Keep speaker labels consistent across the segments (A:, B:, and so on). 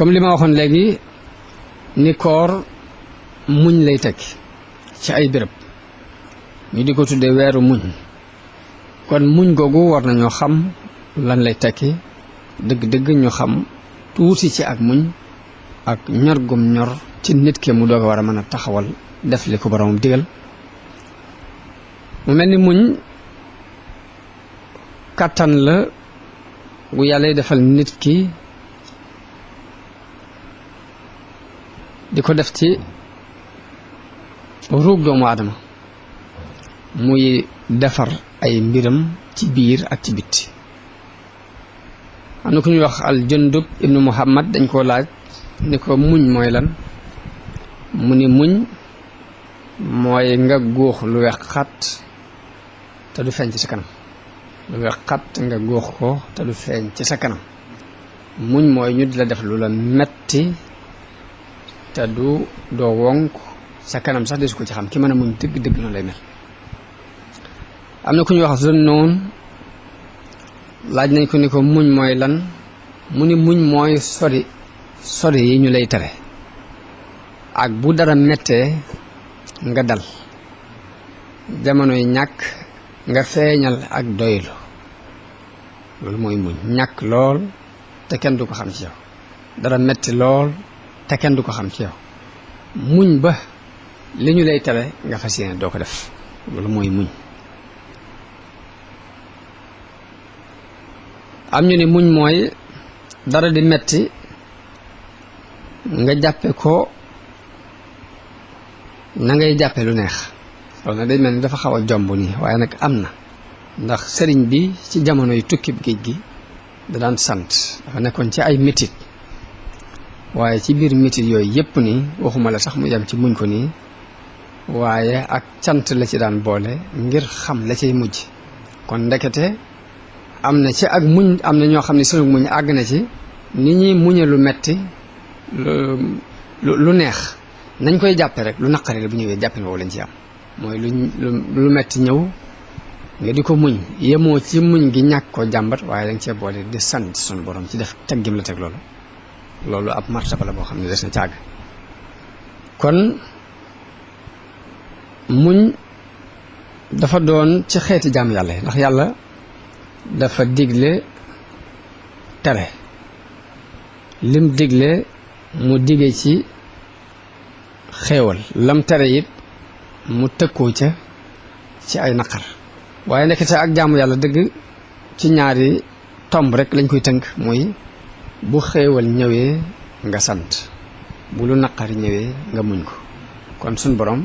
A: comme li ma waxoon léegi ni koor muñ lay tekki ci ay béréb ñu di ko tuddee weeru muñ kon muñ googu war nañoo xam lan lay tekki dëgg-dëgg ñu xam tuuti ci ak muñ ak ñor gum ñor ci nit ki mu doog a war a mën a taxawal def li ko boroomam digal mu mel ni muñ kàttan la bu yàlla defal nit ki di ko def ci ruug doomu aadama muy defar ay mbiram ci biir ak ci bitti am na ku ñuy wax al Jundub ibnu Muhammad dañ koo laaj ni ko muñ mooy lan mu ni muñ mooy nga góox lu wex xat te du feeñ ci sa kanam lu wex xat nga góox ko te du feeñ ci sa kanam muñ mooy ñu di la def lu la metti te doo wonk sa kanam sax desu ko ci xam ki mën a muñ dëgg-dëgg noonu lay mel am na ku ñuy wax Zunnuun laaj nañ ko ni ko muñ mooy lan mu ni muñ mooy sori yi ñu lay tere ak bu dara mettee nga dal jamonoy ñàkk nga feeñal ak doylu loolu mooy muñ ñàkk lool te kenn du ko xam ci yow dara metti lool te kenn du ko xam ci yow muñ ba li ñu lay tere nga fas yéene doo ko def loolu mooy muñ am ñu ne muñ mooy dara di metti nga jàppe ko na ngay jàppe lu neex loolu nag day mel ni dafa xaw a jomb nii waaye nag am na ndax sëriñ bi ci jamono yu tukkib géej gi da daan sant dafa nekkoon ci ay mitit waaye ci biir mitit yooyu yépp nii waxuma la sax mu yem ci muñ ko nii waaye ak cant la ci daan boole ngir xam la cay mujj kon ndekete am na ci ak muñ am na ñoo xam ne sunu muñ àgg na ci ni ñuy muñe lu metti lu neex nañ koy jàppe rek lu naqari la bu ñëwee jàppe woo lañ ci am mooy lu metti ñëw nga di ko muñ yemoo ci muñ gi ñàkk ko jàmbat waaye dañ cee boole di sant sunu borom ci def teg gim la teg loolu ab martaba la boo xam ne des na càgg kon muñ dafa doon ci xeeti jàmm yàlla yi ndax yàlla dafa digle tere lim digle mu dige ci xéewal lam tere it mu tëkkoo ca ci ay naqar waaye nekkete ak jaamu yàlla dëgg ci ñaari tomb rek lañ koy tënk muy bu xéewal ñëwee nga sant bu lu naqari ñëwee nga muñ ko kon suñ borom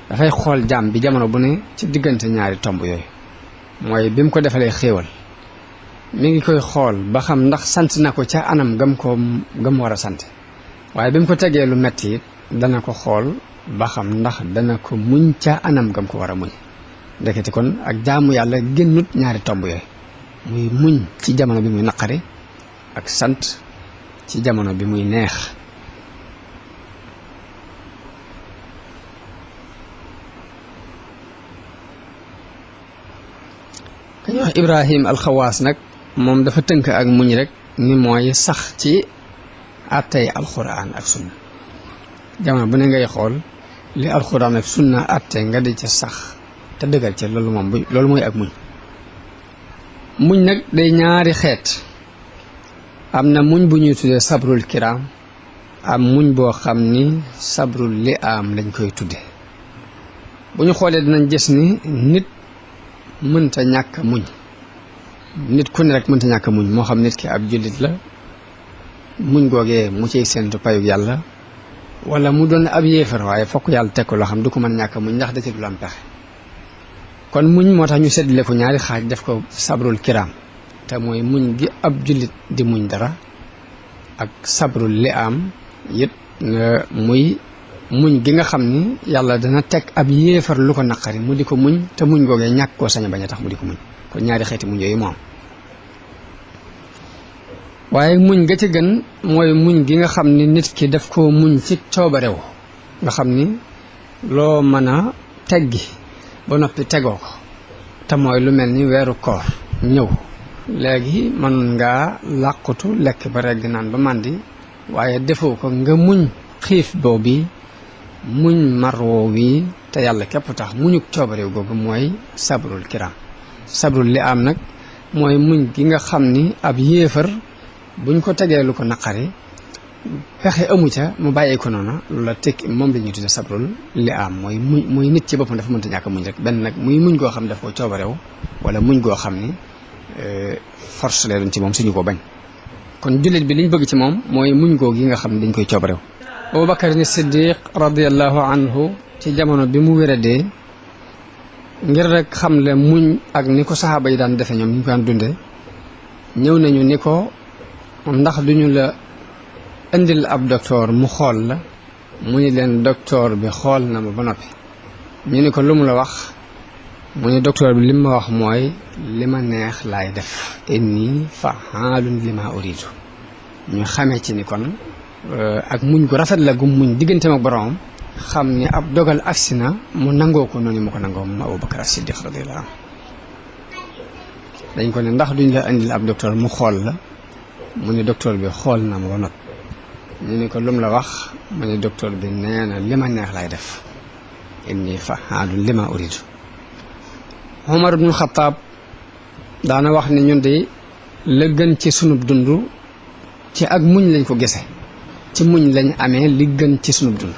A: dafay xool jaam bi jamono bu ne ci diggante ñaari tomb yooyu mooy bi mu ko defalee xéewal mi ngi koy xool ba xam ndax sant na ko ca anam gam war a sant waaye bi mu ko tegee lu metti it dana ko xool ba xam ndax dana ko muñ ca anam gam ko war a muñ ndekete kon ak jaamu yàlla génnut ñaari tomb yooyu muy muñ ci jamono bi muy naqari ak sant ci jamono bi muy neex kañu wax Ibrahim alxawaas nag moom dafa tënk ak muñ rek ni mooy sax ci àttey alxuraan ak sunna jamono bu ne ngay xool li alxuraan ak sunna àtte nga di ca sax te dëggal ca loolu mooy ak muñ nag day ñaari xeet am na muñ bu ñuy tuddee sabrul kiram am muñ boo xam ni sabrul li am lañ koy tudde bu ñu xoolee dinañ gis ni nit mënta ñàkk muñ nit ku ne rek mënta ñàkk muñ moo xam nit ki ab jullit la muñ googee mu ciy séentu payug yàlla wala mu doon ab yéefar waaye fokk yàlla teg ko loo xam du ko mën ñàkk muñ ndax da ci du am pexe kon muñ moo tax ñu seddale ko ñaari xaaj def ko sabrul kiram te mooy muñ gi ab jullit di muñ dara ak sabrul li am it muy muñ gi nga xam ni yàlla dana teg ab yéefar lu ko naqari mu di ko muñ te muñ googee ñàkk koo sañ a bañ a tax mu di ko muñ kon ñaari xeeti muñ yooyu moo am waaye muñ ga ci gën mooy muñ gi nga xam ni nit ki daf koo muñ ci coobarew nga xam ni loo mën a teggi ba noppi tegoo ko te mooy lu mel ni weeru koor ñëw léegi mën ngaa làqutu lekk ba regg naan ba màndi waaye defoo ko nga muñ xiif boobu muñ marwoo wi te yàlla képp tax muñu coobarew googu mooy sabrul kiram sabrul li am nag mooy muñ gi nga xam ni ab yéefar buñ ko tegee lu ko naqari pexe amu ca mu bàyyee ko noonu loolu la tekki moom la ñuy tudde sabrul li am mooy nit ci boppam dafa mënta ñàkk muñ rek benn nag muy muñ goo xam ne daf ko coobarew wala muñ goo xam ni force lay doon ci moom suñu ko bañ kon jullit bi liñ bëgg ci moom mooy muñ goo gi nga xam ne dañ koy coobarew Abubakar ni Siddiq radiyallahu anhu ci jamono bi mu wéradee ngir rek xam le muñ ak ni ko saxaaba yi daan defe ñoom ñu ko daan dunde ñëw nañu ni ko ndax duñu la indil ab docteur mu xool la mu ni leen docteur bi xool na ma ba noppi ñu ni ko lu mu la wax mu ni docteur bi li ma wax mooy li ma neex laay def inni fa'aalun lima uridu ñu xamee ci ni kon ak muñ gu rafet la gum muñ digganteem ak boroomam xam ni ab dogal agsi na mu nangoo ko noonu mu ko nangoo moom Abubakar As-Siddiq radiyallahu anhu dañ ko ne ndax duñ la indil ab docteur mu xool la mu ni docteur bi xool na ma ba noppi ñu ni ko lum la wax mu ni docteur bi nee na li ma neex laay def inni fa'aalun lima uridu Umar ibn Xattaab daana wax ni ñun de la gën ci sunub dund ci ak muñ lañ ko gise ci muñ lañ amee li gën ci sunub dund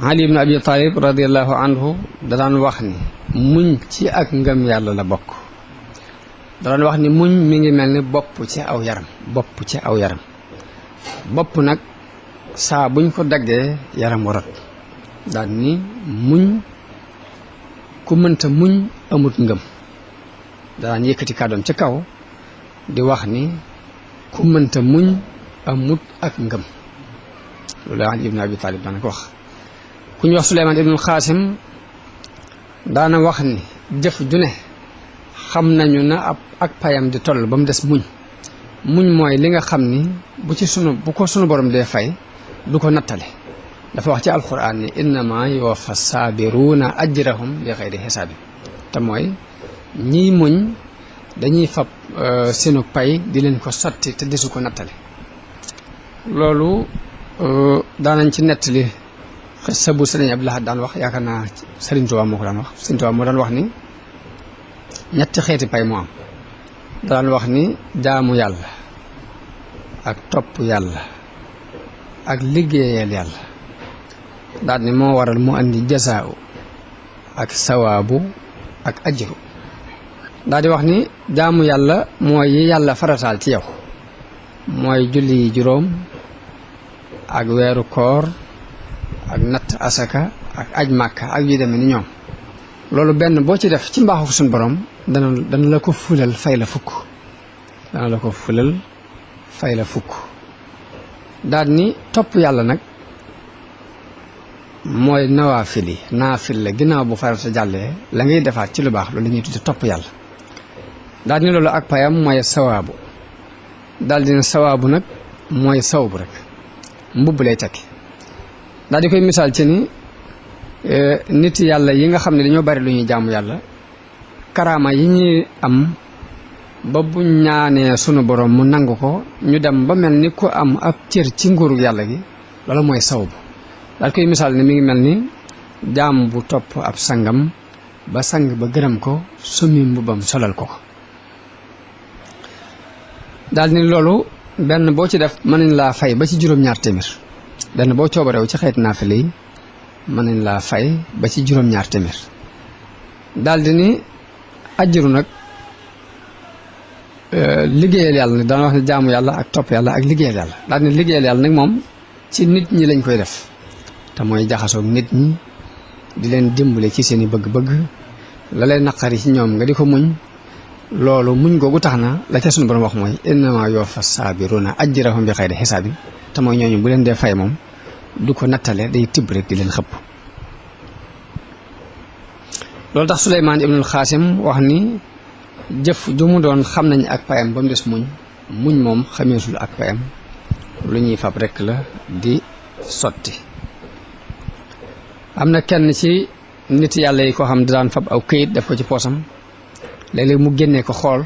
A: Ali ibn Abi Talib radiyallahu anhu da daan wax ni muñ ci ak ngëm yàlla la bokk da daan wax ni muñ mi ngi mel ni bopp ci aw yaram bopp nag saa buñ ko daggee yaram warat daan ni muñ ku mënta muñ amut ngëm daan yëkkati kàddoom ci kaw di wax ni ku mënta muñ amut ak ngëm loolu Ali ibn Abi Talib daana ko wax ku ñu wax Suleymaan ibnul Xaasim daana wax ni jëf ju ne xam nañu na ak payam di toll ba mu des muñ mooy li nga xam ni bu ko sunu borom dee fay du ko nattale dafa wax ci alquran ni innama yuwaffa saabiruuna ajrahum bi xayri xisaabin te mooy ñiy muñ dañuy fab seenu pay di leen ko sotti te desu ko nattale loolu daanañ ci nettali xissa bu Sëriñ Abdul Ahad daan wax yaakaar naa Sëriñ Tuubaa moo ko daan wax Sëriñ Tuubaa moo daan wax ni ñetti xeeti pay moo am daan wax ni jaamu yàlla ak topp yàlla ak liggéeyal yàlla daal ni moo waral mu andi jasaaw ak sawaabu ak ajru daal di wax ni jaamu yàlla mooy yi yàlla farataal ci yow mooy julli juróom ak weeru koor ak natt asaka ak aj màkka ak yu demee ni ñoom loolu benn boo ci def ci mbaaxu suñu borom dana la ko fulal fay la fukk daal ni topp yàlla nag mooy naafil la ginnaaw bu farata jàllee la ngay defaat ci lu baax loolu la ñuy tudde topp yàlla daal ni loolu ak payam mooy sawaabu daal dina sawaabu nag mooy sawbu rek mbubb lay tekki daal di koy misaal ci ni nit yàlla yi nga xam ne dañoo bari lu ñuy jaamu yàlla karaama yi ñuy am ba bu ñaanee sunu borom mu nangu ko ñu dem ba mel ni ku am ab cër ci nguuru yàlla gi loolu mooy sawbu daal koy misaal ne mi ngi mel ni jaam bu topp ab sangam ba sang ba gërëm ko summi mbubbam solal ko daal ni loolu benn boo ci def mën nañ laa fay ba ci juróom-ñaar téeméer benn boo coobareew ci xeeti naafile yi mën nañ laa fay ba ci juróom-ñaar téeméer daal di ni ajjuru nag liggéeyal yàlla nag dana wax ne jaamu yàlla ak topp yàlla ak liggéeyal yàlla daal ni liggéeyal yàlla nag moom ci nit ñi lañ koy def te mooy jaxasoog nit ñi di leen dimbale ci seen i bëgg-bëgg la leen naqari ci ñoom nga di ko muñ loolu muñ googu tax na la ca sunu borom wax mooy innama yuwaffa saabiruna ajrahum bi xayri xisaabin te mooy ñooñu bu leen dee fay moom du ko nattale day tibb rek di leen xëpp loolu tax Suleymaan ibnul Xaasim wax ni jëf ju mu doon xam nañ ak payam ba mu des muñ moom xameesul ak payam lu ñuy fab rek la di sotti am na kenn ci nit yàlla yi koo xam ne daan fab aw këyit def ko ci poosam léeg-léeg mu génnee ko xool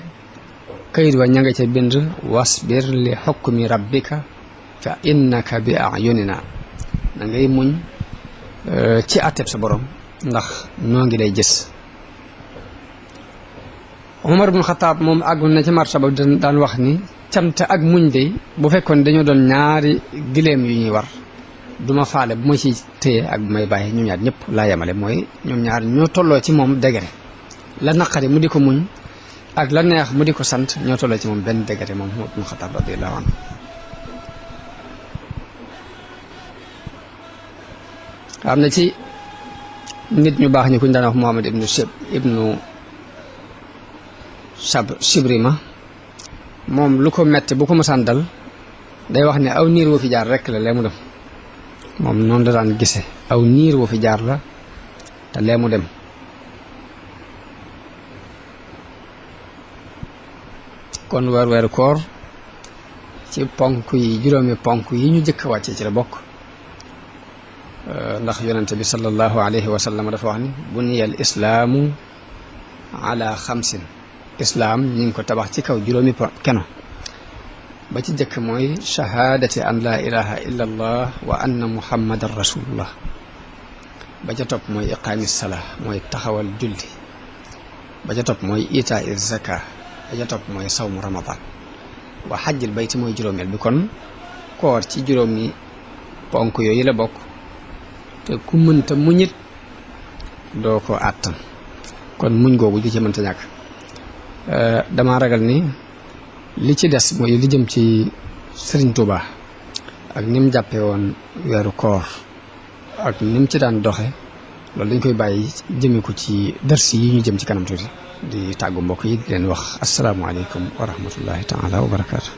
A: kayit wa ña nga ca bind wasbir li xukmi rabbika fa innaka bi ayunina da ngay muñ ci àtteb sa borom ndax noo ngi lay gis. Umar ibn Xataab moom àggoon na ci martaba daan wax ni cant ak muñ de bu fekkoon dañoo doon ñaari gileem yu ñuy war duma faale bu ma ci téye ak bu may bàyyi ñoom ñaar ñëpp laa yemale mooy ñoom ñaar ñoo tolloo ci moom degré la naqari mu di ko muñ ak la neex mu di ko sant ñoo tolloo ci moom benn degré moom Umar ibn Xataab radiyallahu anhu. am na ci nit ñu baax ñi ku ñu daan wax Muhammad ibnu Shibrima moom lu ko metti bu ko mësaan dal day wax ne aw niir woo fi jaar rekk la lee mu dem moom noonu la daan gise aw niir woo fi jaar la te lee mu dem. kon weeru koor ci ponk yi juróomi ponk yi ñu jëkk wàcce ci la bokk ndax yonente bi sallallahu alayhi wa sallam dafa wax ni buniyal islaamu ala xamsin islaam ñu ngi ko tabax ci kaw juróomi keno ba ci jëkk mooy shahaadati an laa ilaha illa allah wa anna muhammadan rasulullah ba ca topp mooy iqaami salaa mooy taxawal julli ba ca topp mooy itaa zaka ba ca topp mooy sawmu ramadan wa xajjil bayti mooy juróomeel bi kon koor ci juróomi ponk yooyu la bokk te ku mënta muñit doo ko àttan kon muñ googu gi ci mënta ñàkk. dama ragal ni li ci des mooy li jëm ci Sëriñ Tuuba ak ni mu jàppee woon weeru koor ak ni mu ci daan doxe loolu dañ koy bàyyi jëme ko ci dars yi ñu jëm ci kanam tuuti di tàggu mbokk yi di leen wax asalaamaaleykum wa rahmatullahi taala wa barakaatu.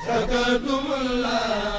B: شكرتم الله